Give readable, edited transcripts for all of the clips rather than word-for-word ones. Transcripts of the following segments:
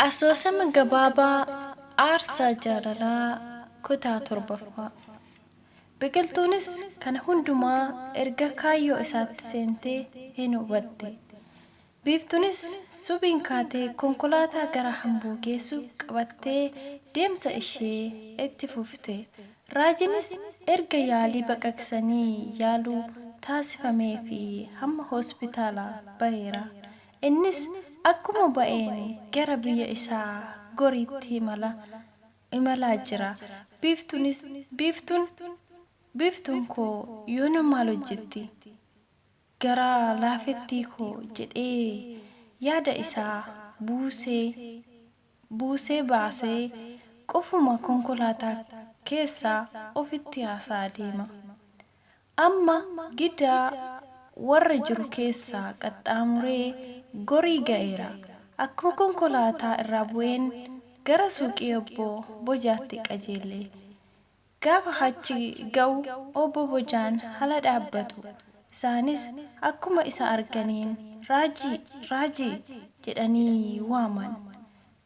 Asoosama gabaabaa Aarsaa Jaalalaa Kutaa 7ffaa. Biqiltuunis kana hundumaa erga kaayyoo isaatti seentee hin hubatte. Biiftuunis subiin kaatee konkolaataa gara Amboo geessu qabattee deemsa ishee itti fufte. Raajiinis erga yaalii baqaqsanii yaaluu taasifameefii hamma hospitaalaa baheera. Innis akkuma ba'een gara biyya isaa Goriitti imala imalaa jira. Biiftuunis Biiftuun Biiftuun koo yoona maal hojjetti? Garaa laafettii koo jedhee yaada isaa buusee buusee baasee qofuma konkolaataa keessaa ofitti haasa'aa deema. Amma Gidaa warra jiru keessaa qaxxaamuree Gorii ga'eera. Akkuma konkolaataa irraa bu'een gara suuqii obbo Bojaatti qajeele. Gaafa achi ga'u obbo Bojaan hala dhaabbatu. Isaanis akkuma isa arganiin Raajii! Raajii! jedhanii waaman.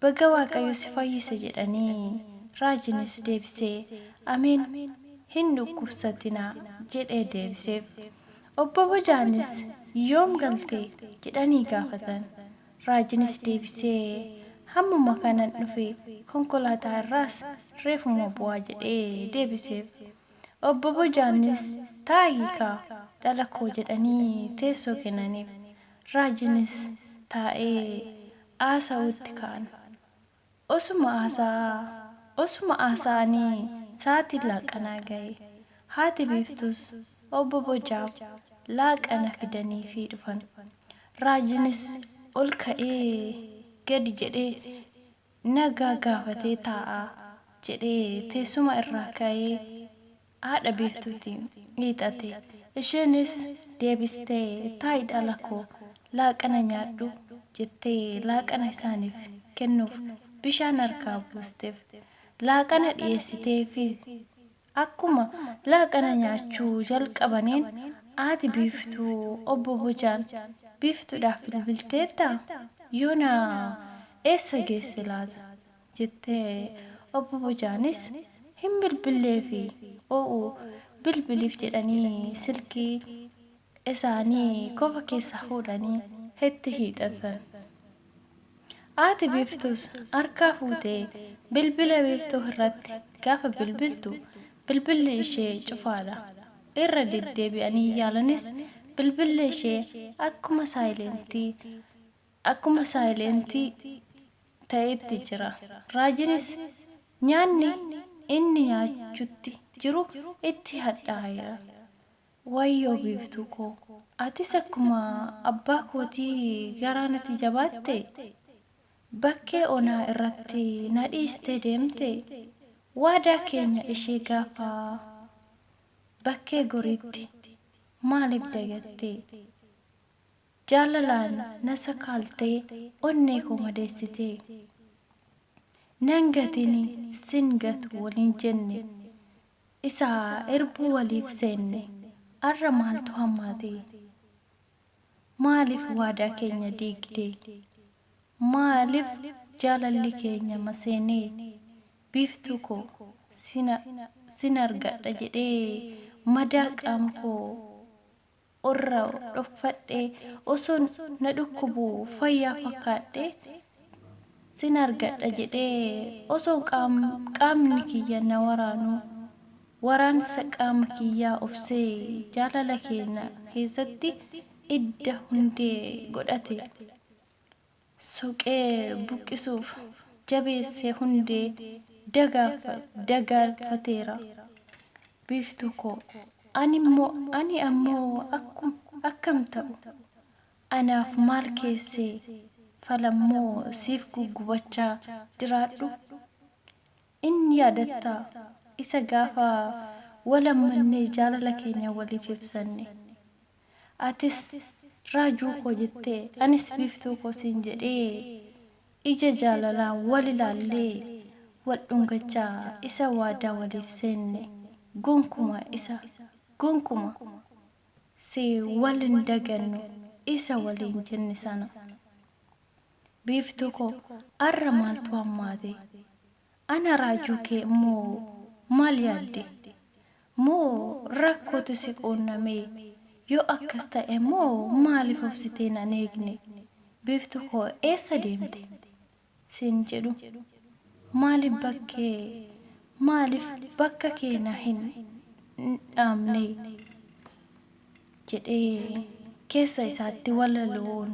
Baga Waaqayyo si fayyise jedhanii Raajiinis deebisee Ameen hin dhukkubsatinaa jedhee deebiseef. Obbo Bojaanis yoom galte jedhanii gaafatan. Raajiinis deebisee hammuma kanan dhufe konkolaataa irraas reefuma bu'aa jedhee deebiseef. Obbo Bojaanis taa'i kaa dhala koo jedhanii teessoo kennaniif. Raajiinis taa'ee haasa'uutti ka'an. Osuma haasa'aa osuma haasa'anii sa'aatiin laaqanaa ga'e. Haati Biiftuus Obbo Bojaaf laaqana fidaniifii dhufan. Raajiinis ol ka'ee gadi jedhee nagaa gaafatee taa'a jedhee teessuma irraa ka'ee haadha Biiftuutti hiixate. Isheenis deebistee taa'i dhala koo laaqana nyaadhu jettee laaqana isaaniif kennuuf bishaan harkaa buusteef. Laaqana dhiyeessiteefii akkuma laaqana nyaachuu jalqabaniin haati Biiftuu obbo Bojaan Biiftuudhaaf bilbilteettaa? Yoona eessa geesse laata? Jettee obbo Bojaanis hin bilbilleefi oo'u bilbiliif jedhanii silkii isaanii kofa keessaa fuudhanii itti hiixatan. Haati Biiftuus harkaa fuutee bilbila Biiftuu irratti gaafa bilbiltu bilbilli ishee cufaadha. Irra deddeebi'anii yaalanis bilbilli ishee akkuma saayilentii akkuma saayilentii ta'etti jira. Raajiinis nyaanni inni nyaachutti jiru itti hadhaa'eera. Wayyoo Biiftuu koo! Atis akkuma abbaa kootii garaa natti jabaattee? Bakkee onaa irratti na dhiistee deemtee? Waadaa keenya ishee gaafa bakkee Goriitti maaliif dagattee? Jaalalaan na sakaaltee onnee koo madeessitee. Nan gatini sin gatu waliin jenne isa irbuu waliif seenne arra maaltu hammaate? Maaliif waadaa keenya diigde? Maaliif jaalalli keenya maseenee? Biiftuu koo sin argadha jedhee madaa qaama koo irra dhokfadhee osoo na dhukkubuu fayyaa fakkaadhee sin argadha jedhee osoo qaamni kiyya na waraanuu waraansa qaama kiyyaa obsee jaalala keenya keessatti idda hundee godhate soqee buqqisuuf jabeessee hundee dagaagfateera. Biiftuu koo, ani ammoo akkam ta'u? Anaaf maal keessee falammoo siif guggubachaa jiraadhu? In yaadattaa isa gaafa wal ammannee jaalala keenya waliif ibsanne? Atis raajuu koo jettee anis biiftuu koo siin jedhee ija jaalalaan wal ilaallee wal dhungachaa isa waadaa waliif seenne gonkuma isa gonkuma si wal hin dagannu isa waliin jenne sana. Biiftuu koo arra maaltu hammaate? Ana raajuu kee immoo maal yaadde? Moo rakkootu si quunnamee? Yoo akkas ta'e immoo maaliif obsitee nan eegne? Biiftuu koo eessa deemte? Siin jedhu. Maaliif bakkee maaliif bakka kee na hin dhaabne? Jedhee keessa isaatti walaloon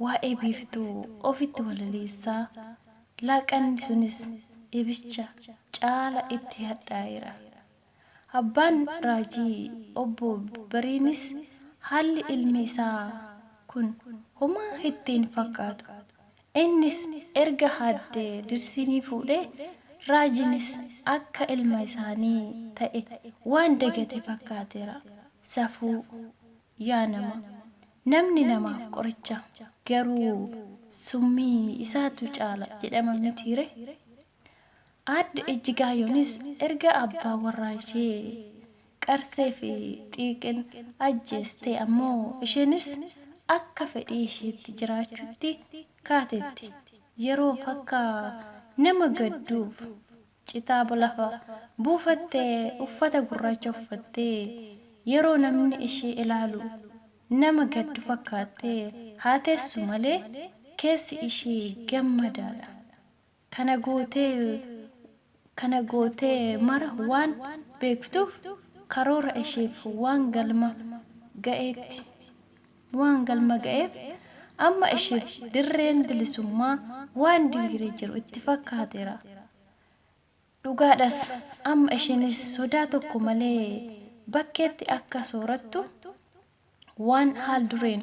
waa'ee Biiftuu ofitti walaleessaa laaqanni sunis dhibicha caala itti hadhaa'eera. Abbaan Raajii Obbo Bariinis haalli ilmi isaa kun homaa itti hin fakkaatu. Innis erga Aadde Dirsiinii fuudhee Raajiinis akka ilma isaanii ta'e waan dagate fakkaateera. Safuu yaa nama! Namni namaaf qoricha, garuu summii isaatu caala jedhama mitiiree? Aadde Ijjigaayyoonis erga abbaa warraa ishee qarsee fi xiiqin ajjeestee ammoo isheenis akka fedhii isheetti jiraachuutti kaateetti. Yeroof akka nama gadduuf citaa lafa buufattee uffata gurraacha uffattee yeroo namni ishee ilaalu nama gaddu fakkaattee haa teessu malee keessi ishee gammadaadha. Kana gootee kana gootee mara waan beektuuf karoora isheef waan galma ga'eetti waan galma ga'eef amma isheef dirreen bilisummaa waan diriiree jiru itti fakkaateera. Dhugaadhas amma isheenis sodaa tokko malee bakkeetti akka soorattu waan haal dureen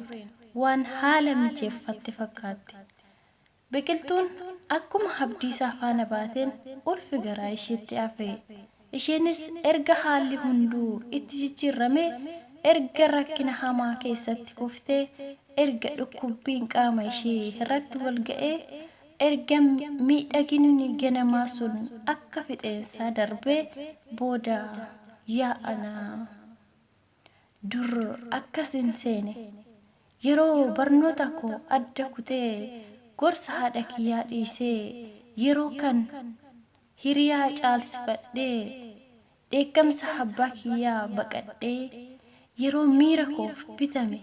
waan haala mijeeffatte fakkaatti. Biqiltuun akkuma Abdiisaa faana baateen ulfi garaa isheetti hafe. Isheenis erga haalli hunduu itti jijjiirramee, erga rakkina hamaa keessatti kuftee, erga dhukkubbiin qaama ishee irratti wal ga'ee, erga miidhaginni ganamaa sun akka fixeensaa darbee booda yaa anaa! Dur akkas hin seene. Yeroo barnoota koo adda kutee gorsa haadha kiyyaa dhiisee yeroo kan hiriyaa caalsifadhee dheekkamsa abbaa kiyyaa baqadhee yeroo miira koof bitame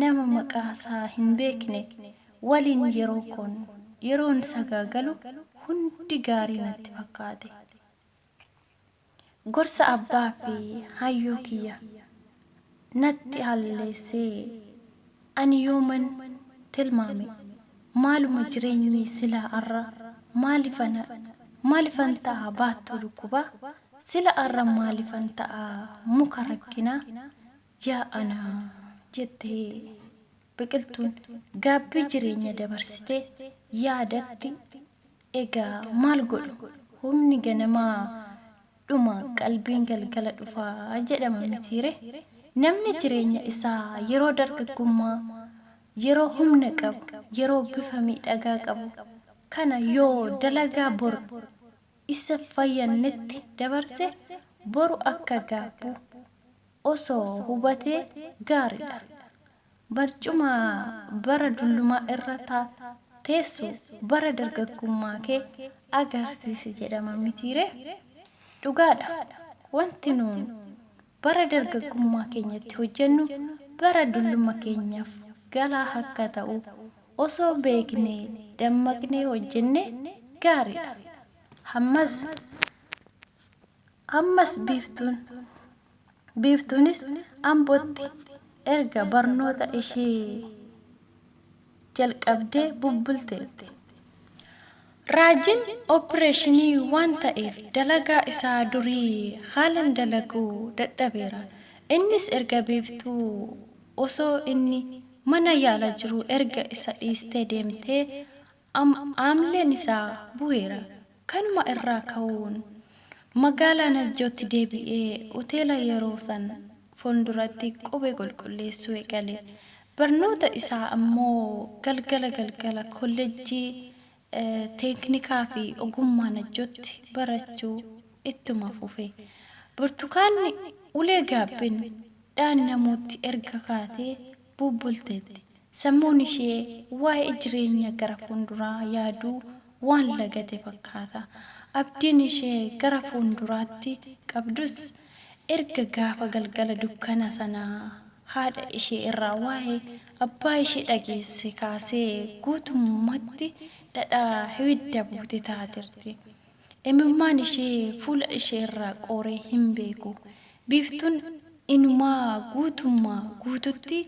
nama maqaasaa hin beekne waliin yeroo koon yeroon sagaagalu hundi gaarii natti fakkaate. Gorsa abbaa fi hayyuu kiyya natti halleessee ani yooman tilmaame maaluma jireenyi sila arra maalifan ta'a baattuu dhukkubaa sila arra maalifan ta'a muka rakkinaa yaa ana jettee biqiltuun gaabbii jireenya dabarsite yaadatti. Egaa maal godhu humni ganamaa dhuma qalbiin galgala dhufa jedhama mitiire? Namni jireenya isaa yeroo dargaggummaa, yeroo humna qabu, yeroo bifa miidhagaa qabu kana yoo dalagaa boru isa fayyannetti dabarse boru akka gaabbu osoo hubatee gaariidha. Barcuma bara dullumaa irra teessu bara dargaggummaa kee agarsiisi jedhama mitiiree? Dhugaadha. Wanti nuun bara dargaggummaa keenyatti hojjennu bara dulluma keenyaaf galaa akka ta'u osoo beeknee dammaqnee hojjenne gaariidha. Hammas Ammas Biiftuun Biiftuunis Ambotti erga barnoota ishee jalqabdee bubbulteetti. Raajiin oppireeshinii waan ta'eef dalagaa isaa durii haalan dalaguu dadhabeera. Innis erga Biiftuu osoo inni mana yaala jiruu erga isa dhiistee deemtee Aamleen isaa bu'eera. Kanuma irraa ka'uun magaalaa Najjootti deebi'ee hoteela yeroo san fuulduratti qubee qulqulleessuu eegale. Barnoota isaa ammoo galgala galgala Kollejjii Teeknikaafi Ogummaa Najjootti barachuu ittuma fufe. Burtukaanni ulee gaabbiin dhaannamuutti erga kaatee bubbulteetti. Sammuun ishee waa'ee jireenya gara fuulduraa yaaduu waan lagate fakkaata. Abdiin ishee gara fuulduraatti qabdus erga gaafa galgala dukkana sanaa haadha ishee irraa waa'ee abbaa ishee dhageesse kaasee guutummatti dhadhaa ibidda buute taateerti. Imimmaan ishee fuula ishee irraa qooree hin beeku. Biiftuun inumaa guutummaa guututti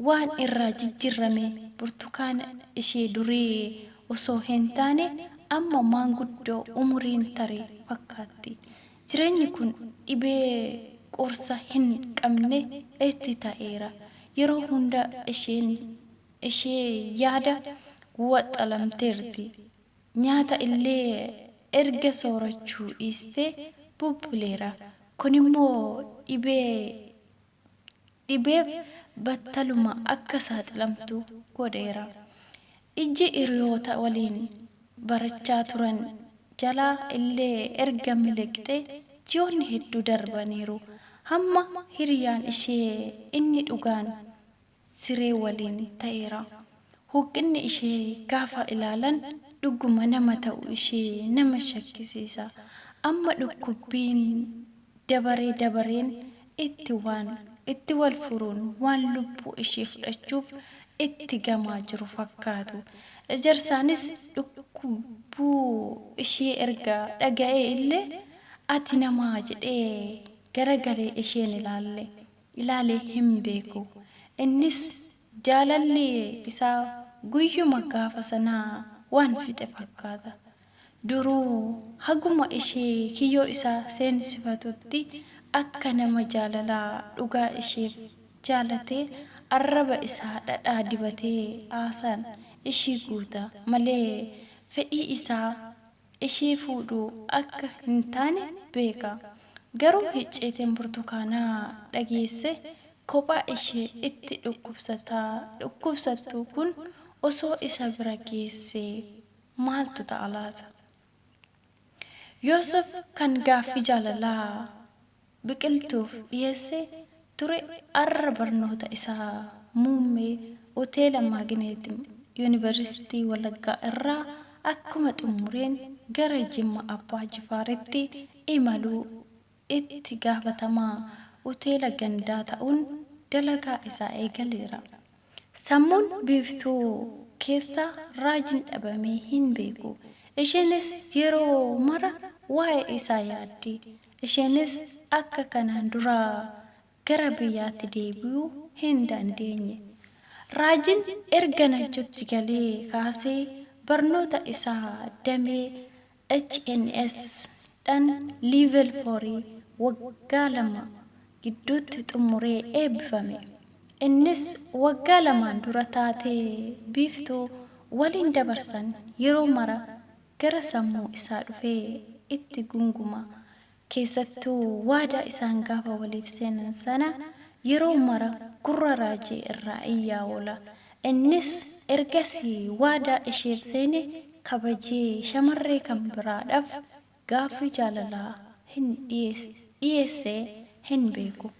waan irraa jijjirrame Burtukaana ishee durii osoo hin taane amma maanguddoo umuriin tare fakkaatti. Jireenyi kun dhibee qorsa hin qabne itti ta'eera. Yeroo hunda isheen ishee yaada waxalamteerti. Nyaata illee erga soorachuu dhiistee bubbuleera. Kunimmoo dhibee dhibeef battaluma akka saaxilamtu godheera. Ijji hiriyoota waliin barachaa turan jalaa illee erga miliqxee ji'oonni hedduu darbaniiru. Hamma hiriyaan ishee inni dhugaan siree waliin ta'eera. Huuqqinni ishee gaafa ilaalan dhuguma nama ta'u ishee nama shakkisiisa. Amma dhukkubbiin dabaree dabareen itti waan itti wal furuun waan lubbuu ishee fudhachuuf itti gamaa jiru fakkaatu. Ejersaanis dhukkubbuu ishee erga dhaga'ee illee ati namaa jedhee garagalee isheen ilaalle. ilaalee hin beeku. Innis jaalalli isaa guyyuma gaafa sanaa waan fixe fakkaata. Duruu haguma ishee kiyyoo isaa seensifatutti akka nama jaalala dhugaa isheef jaalatee arraba isaa dhadhaa dibatee haasaan ishii guuta malee fedhii isaa ishii fuudhuu akka hin taane beeka. Garuu hicciitiin Burtukaanaa dhageesse kophaa ishee itti dhukkubsattu kun osoo isa bira geessee maaltu ta'a laata? Yoosef kan gaaffii jaalalaa Biqiltuuf dhiyeesse ture arra barnoota isaa muummee Hoteela Maagneet Yuunivarsiitii Wallaggaa irraa akkuma xummureen gara Jimma Abbaa Jifaaritti imaluu itti gaafatamaa Hoteela Gandaa ta'uun dalagaa isaa eegaleera. Sammuun Biiftuu keessaa raajiin dhabamee hin beeku. Isheenis yeroo mara waa'ee isaa yaaddi. Isheenis akka kanaan duraa gara biyyaatti deebi'uu hin dandeenye. Raajiin erga Najjootti galee kaasee barnoota isaa damee HNS dhan Level 4 waggaa 2 gidduutti xumuree eebbifame. Innis waggaa lamaan dura taatee Biiftuu waliin dabarsan yeroo mara gara sammuu isaa dhufee itti gunguma. Keessattuu waadaa isaan gaafa waliif seenan sana yeroo mara gurra Raajii irraa iyyaa oola. Innis ergasii waadaa isheef seene kabajee shamarree kan biraadhaf gaaffii jaalalaa hin dhiyeessee hin beeku.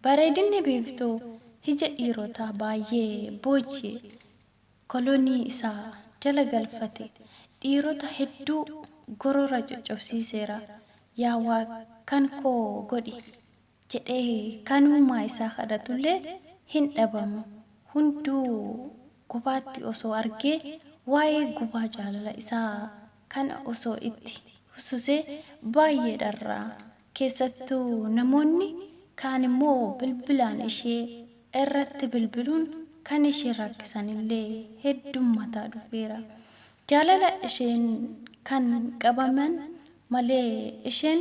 Bareedinni Biiftuu ija dhiirotaa baay'ee booji'e. Kolonii isaa jala galfate. Dhiirota hedduu gorora coccobsiiseera. Yaa Waaq kan koo godhi jedhee kan uumaa isaa kadhatullee hin dhabamu. Hunduu kophaatti osoo argee waa'ee gubaa jaalala isaa kana osoo itti hususee baay'ee dharra'a. Keessattuu namoonni kaan immoo bilbilaan ishee irratti bilbiluun kan ishee rakkisanillee heddummataa dhufeera. Jaalala isheen kan qabaman malee isheen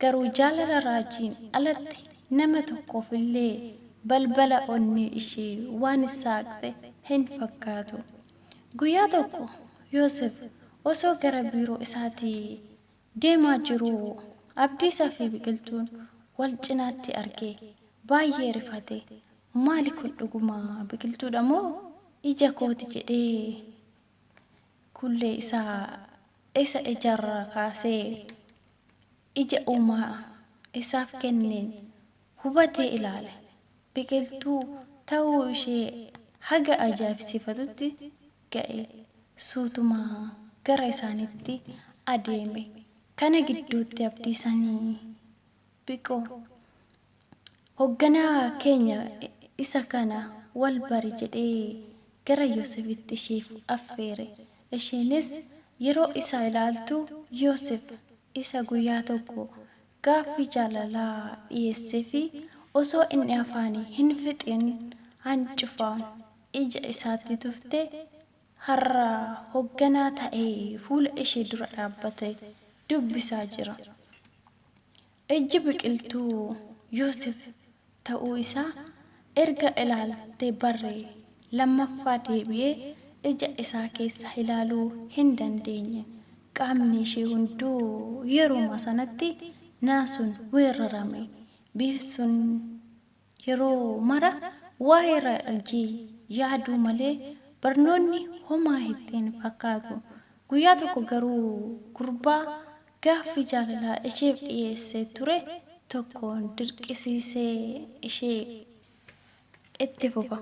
garuu jaalala Raajiin alatti nama tokkoofillee balbala onnee ishee waan saaqxe hin fakkaatu. Guyyaa tokko Yoosef osoo gara biiroo isaatii deemaa jiruu Abdiisaa fi Biqiltuun wal cinaatti arge. Baay'ee rifate. Maali kun dhuguma Biqiltuudha moo ija kooti jedhee kullee isaa isa ijarraa kaasee ija uumaa isaaf kenneen hubatee ilaale. biqiltuu ta'uu ishee haga ajaa'ibsiifatutti ga'e. Suutuma gara isaaniitti adeeme. Kana gidduutti Abdiisaan Biqoo, hogganaa keenya isa kana wal bari jedhee gara Yoosefitti ishee affeere. Isheenis yeroo isa ilaaltu Yoosef isa guyyaa tokko gaaffii jaalalaa dhiyeesseefii osoo inni afaanii hin fixin hancufaan ija isaatti tufte har'a hogganaa ta'ee fuula ishee dura dhaabbate dubbisaa jira. Ijji biqiltuu Yoosef ta'uu isaa erga ilaaltee barre lammaffaa deebi'ee ija isaa keessa ilaaluu hin dandeenye. Qaamni ishee hunduu yeruma sanatti naasuun weerarame. Biiftuun Yeroo mara waa'ee raajii yaaduu malee barnoonni homaa itti hin fakkaatu. Guyyaa tokko garuu gurbaa gaaffii jaalalaa isheef dhiyeessee ture tokkoon dirqisiisee ishee itti fufa.